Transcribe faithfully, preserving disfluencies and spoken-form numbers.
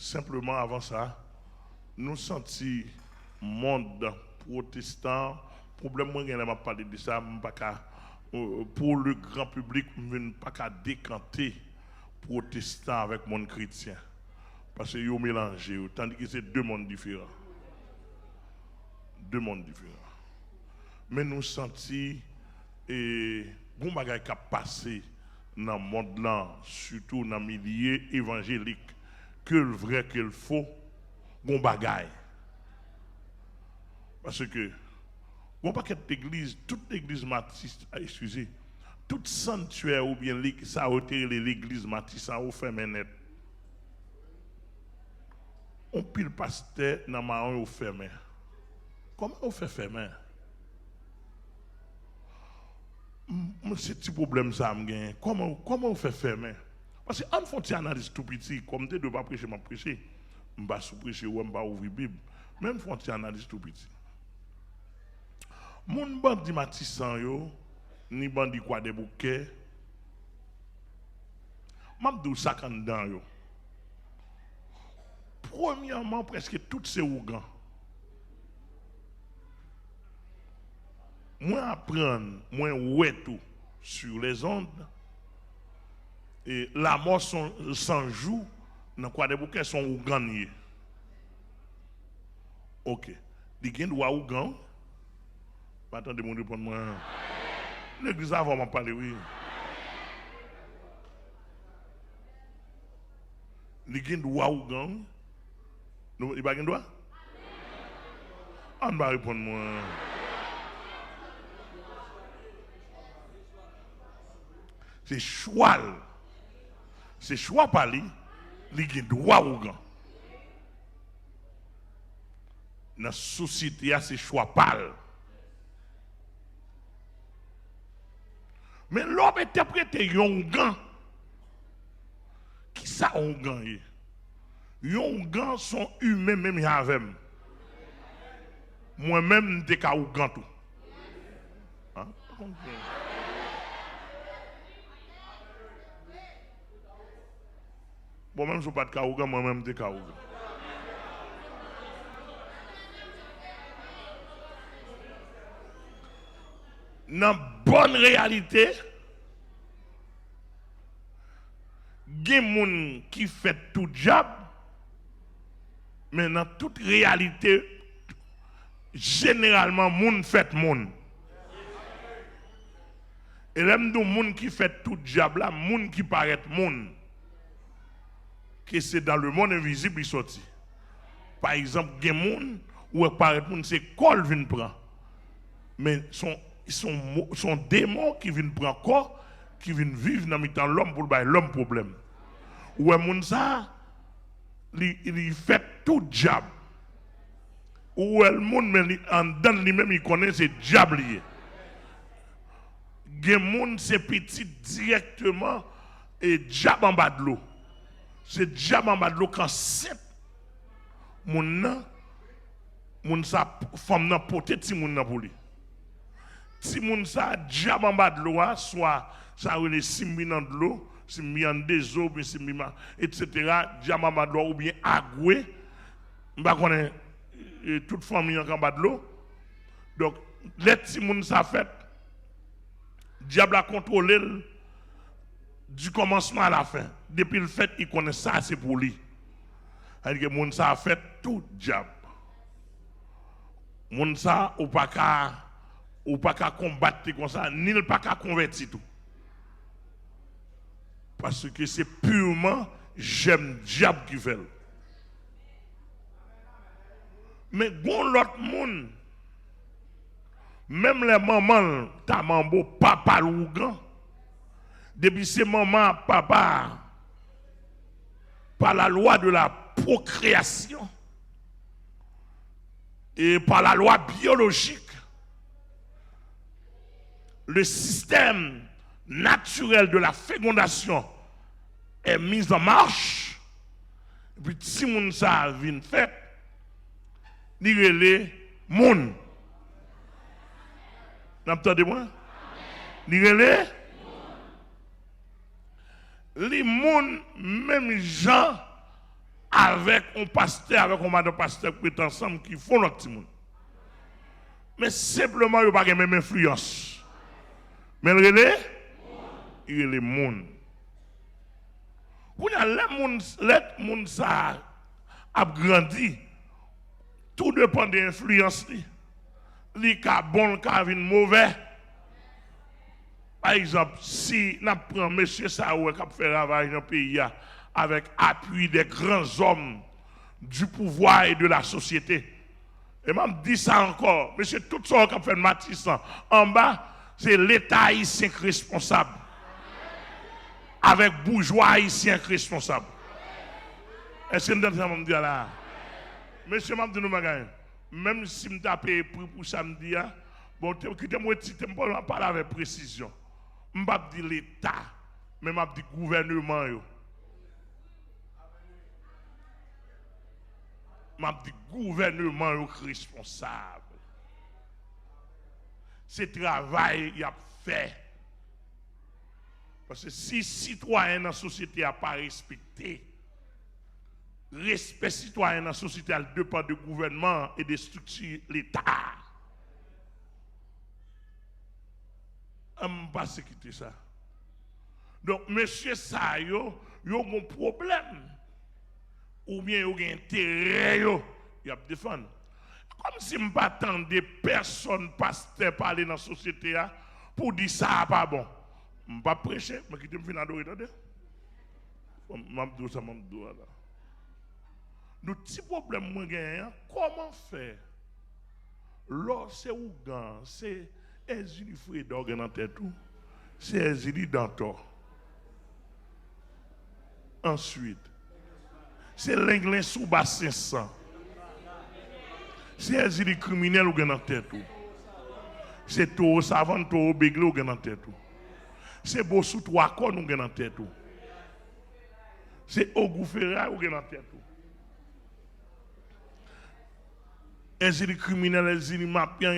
Senpleman, avan sa, nou santi mond pwotestan, pwoblèm mwen gen lè m ap pale de sa, m pa ka, euh, pour le grand public, m vin pa ka dekante pwotestan avèk mond kretyen. Paske yo melanje yo, tandike se de mond diferan. De mond diferan. Men nou santi, e, gon bagay k ap pase nan mond lan, sitou nan milye evanjelik, ke l vrè, ke l fo, gon bagay. Paske gon pakèt legliz, tout legliz matis, a, eskize, tout santyè oubyen leg-, sa yo te rele legliz matis, sa yo fèmen nèt. On pil pastè nan mawon yo fèmen. Kòman yo fè fèmen? M, m, se ti pwoblèm sa a m genyen. Kòman, kòman yo fè fèmen? Paske ann fè yon ti analiz tou piti, kòm m te di w pa preche, m ap preche. M pa sou preche, ou wè m pa ouvri Bib. Men m fè yon ti analiz tou piti. Moun bandi Matisan yo, ni bandi Kwadèboukè, m ap di w sa k anndan yo. Premyèman, prèske tout se ougan. Mwen aprann, mwen wè tou, sur les ondes, e lanmò son, san jou nan Kwadèboukè se yon ougan li ye. Oke. Li gen dwa ougan, wi. Pa tande moun reponn mwen. Legliz avan m ap pale, wi. Li gen dwa ougan, wi. Nou, li pa gen dwa? Ann pa reponn mwen. Se chwa l. Se chwa pa li. Li gen dwa ougan. Nan sosyete a, se chwa pa l. Men lè w ap entèprete yon ougan, kisa yon ougan ye? Yon ougan se yon imen menm jan avè m. Mwen menm, m te ka ougan tou. An? Bon, menm si w pa t ka ougan, mwen menm m te ka ougan. Nan bòn reyalite, gen moun ki fèt tou dyab, men nan tout reyalite, jeneralman, moun fèt moun. E lè m di w moun ki fèt tout dyab la, moun ki parèt moun, ke se dans le monde invisible li sòti. Pa egzanp, gen moun, ou wè k parèt moun, se kò l vin pran. Men se yon, se yon mo-, se yon demon ki vin pran kò, ki vin viv nan mitan lòm pou l bay lòm pwoblèm. Ou wè moun sa a, li, li fèt tou dyab. Ou wè l moun, men li, anndan l li menm, li konnen se dyab li ye. Gen moun, se pitit dirèkteman, e dyab anba dlo. Se dyab anba dlo k ansent. Moun nan, moun sa, fanm nan pote timoun nan pou li. Timoun sa, dyab anba dlo a, swa sa yo rele simbi nan dlo, simbi annde zo, oubyen simbi ma-, etsetera, dyab anba dlo a, oubyen agwe. M pa konnen, e, tout fanmi an k anba dlo. Donk, lè timoun sa fèt, dyab la kontwole l du commencement à la fin. Depi l fèt, li konnen sa se pou li. Sa vle di ke moun sa a fèt tou dyab. Moun sa a, ou pa ka, ou pa ka konbat li konsa, ni l pa ka konvèti tou. Paske se pirman jèm dyab ki fè l. Men gon lòt moun, menm lè manman l ta manbo, papa l ougan, depi se manman ak papa a, par la loi de la procréation et par la loi biologique, le système naturel de la fécondation est mis en marche, epi timoun sa a vin fèt, li rele moun. N ap tande mwen? Li rele? Li moun menm jan avèk yon pastè, avèk yon madan pastè k ret ansanm ki fon lòt timoun. Men senpleman, yo pa gen menm enfliyans. Men l rele, li rele moun. Kounye a, lè moun, lè moun sa a ap grandi, tou depann de enfliyans li. Li ka bon, li ka vin movè. Pa egzanp, si n ap pran mesye sa yo k ap fè ravaj nan peyi a avèk apui de gran zòm du pouvoir et de la société. E m ap di sa ankò, mesye, tout sa yo k ap fè Matisan anba, se Leta ayisyen k responsab. Avèk boujwa ayisyen k responsab. Èske n tande sa m ap di a la a? Mesye, m ap di nou bagay. Menm si m ta peye pri pou sa m di a, bon, te, kite m retire, m pral pale avèk presizyon. M p ap di Leta, men m ap di gouvèneman yo. M ap di gouvèneman yo k responsab. Se travay y ap fè. Paske si sitwayen nan sosyete a pa respekte, respè sitwayen nan sosyete a depann de gouvènman an e de estrikti Leta a. An m pase kite sa. Donk, mesye sa yo, yo gon pwoblèm. Oubyen yo gen enterè yo, y ap defann. Kòmsi m pa tande pèsonn pastè pale nan sosyete a pou di sa a pa bon. M p ap preche, men kite m fin adore, tande. M ap di w sa m ap di w a la. Nou ti pwoblèm mwen genyen an, kòman fè lè w se ougan, se Èzili Freda w gen nan tèt ou, se Èzili Dantò. Answit, se Lenglen Souba Sensan. Se Èzili kriminèl ou gen nan tèt ou. Se Towo Savann, Towo Begle w gen nan tèt ou. Se Bosou Twa Kòn ou gen nan tèt ou. Se Ogou Feray ou gen nan tèt ou. Èzili kriminèl, Èzili mafya,